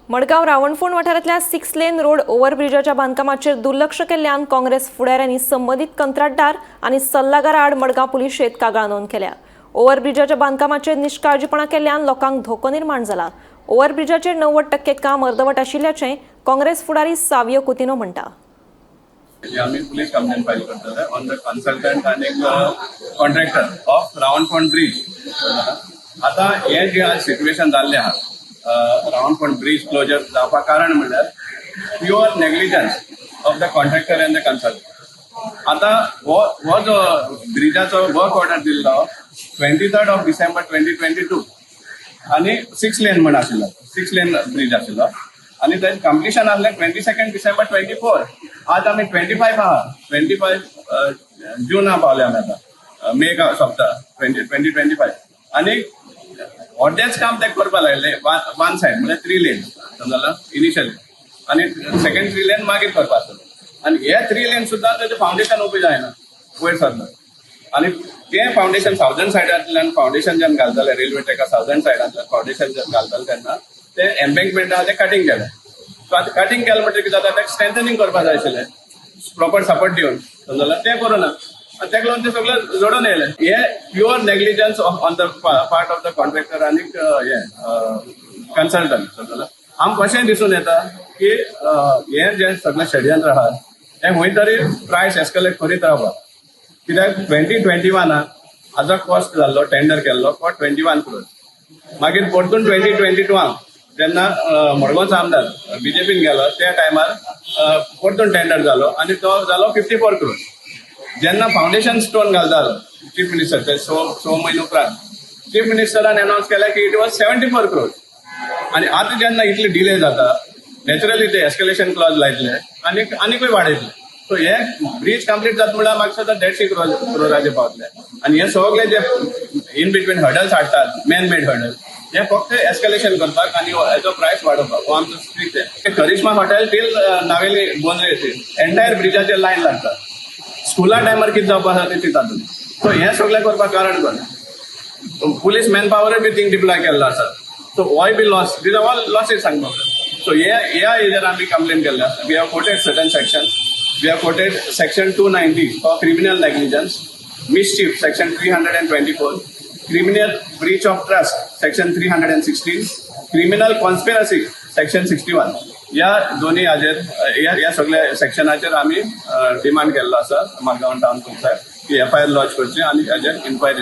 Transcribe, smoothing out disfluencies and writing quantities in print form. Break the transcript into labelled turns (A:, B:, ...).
A: मडगांव रावणफोंड वाठारांतल्या six lane road ओव्हरब्रिजाच्या बांदकामाचेर दुर्लक्ष केल्ल्यान काँग्रेस फुडाऱ्यांनी संबंदीत कंत्राटदार आनी सल्लागारा आड मडगांव पुलिशेंत कागाळ नोंद केल्या. ओव्हरब्रिजाच्या बांदकामाचेर निश्काळजीपणा केल्ल्यान लोकांक धोको निर्माण जाला. ओव्हरब्रिजाचेर 90% काम अर्दवट आशिल्ल्याचें काँग्रेस फुडारी सावियो कुतिनो म्हणटा.
B: ही आमी पुलीस कंप्लेन फायल करतले ऑन the consultant आनी कॉन्ट्रॅक्टर ऑफ रावणफोंड ब्रीज. आतां हें जें आज सिट्युएशन जाल्लें आहा, रावणफोंड ब्रीज क्लोजर जावपाक कारण म्हणल्यार pure negligence of the contractor and the consultant. आतां हो जो ब्रिजाचो वर्क ऑर्डर दिल्लो 23rd of December 2022 आनी सिक्स लेन म्हण आशिल्लो, सिक्स लेन ब्रीज आशिल्लो आनी तेजें कंप्लिशन आसलें 22nd December 24. आज आमी 25 आहा, 25 जूना पावले आमी. आतां मे सोंपता 2025 आनी अर्देच काम ते करपा लागले. वन सायड म्हणजे थ्री लेन समजला इनिशियली आनी सेकंड थ्री लेन मागीर करपा आसतले आनी हे थ्री लेन सुद्दां तेजें फावंडेशन उबें जायना वयर सरना आनी तें फावंडेशन सावदर्न सायडांतल्यान फावंडेशन जेन्ना घालताले, रेल्वे ट्रॅका सावदर्न सायडांतल्यान फावंडेशन जेन्ना घालताले तेन्ना ते एम्बँकमेंट आहा ते कटिंग केलें. सो आतां कटिंग केलें म्हणटकीर कितें जाता? ताका स्ट्रेंथनिंग करपा जाय आशिल्लें प्रॉपर सपोर्ट दिवन, समजलें? तें करूं ना आनी ताका लागून ते सगळें जोडून येयलें. हे pure negligence on the part of the contractor आनी हे कन्सल्टंट, समजलें? आमकां कशें दिसून येता की हें जें सगळें षडयंत्र आहा हें खंय तरी प्रायस एस्कलेट करीत रावपाक. कित्याक 2021 हाजो कॉस्ट जाल्लो, टेंडर केल्लो फॉर 21 क्रोर. मागीर परतून 2022 आंक जेन्ना मडगांवचो आमदार बीजेपीन गेलो त्या टायमार परतून टेंडर जालो आनी तो जालो 54 क्रोर. जेन्ना फावंडेशन स्टोन घालतालो चीफ मिनिस्टर, ते स म्हयने उपरांत चीफ मिनिस्टरान अनावन्स केलें की it was 74 crore. आनी आतां जेन्ना इतले डिले जाता, नॅचरली ते एस्कलेशन क्लॉज लायतले आनी आनीकूय वाडयतले. सो हे ब्रीज कंप्लीट जाता म्हणल्यार म्हाका दिसता 150 क्रोराचे पावतले. आनी हे सगळे जे इन बिटवीन हर्डल्स हाडटात, मॅन मेड हर्डल, हे फक्त एस्कलेशन करपाक आनी हेजो प्रायस वाडोवपाक. हो आमचो strict. Karishma hotel till Navelim बोंद्रे एंटायर ब्रिजाचेर लायन लागता. स्कुला टायमार कितें जावपा आसा तें चिंता तुमी. सो हें सगळें करपाक कारण कोण? पुलीस मॅन पावरूय बी थिंग डिप्लॉय केल्लो आसा. सो होय बी loss, these are all losses सांगपाक. सो हे ह्या हेजेर आमी कंप्लेन केल्ले आसा. We have quoted certain section. We have quoted section 290 for criminal negligence, mischief section 324, criminal breach of trust section 316, criminal conspiracy section 61. ह्या दोन्ही हाजेर, ह्या सगळ्या सेक्शनाचेर आमी डिमांड केल्लो आसा मडगांव टावन पुलिसाक की एफआयआर लॉन्च करची आनी हाजेर इन्क्वायरी जावची.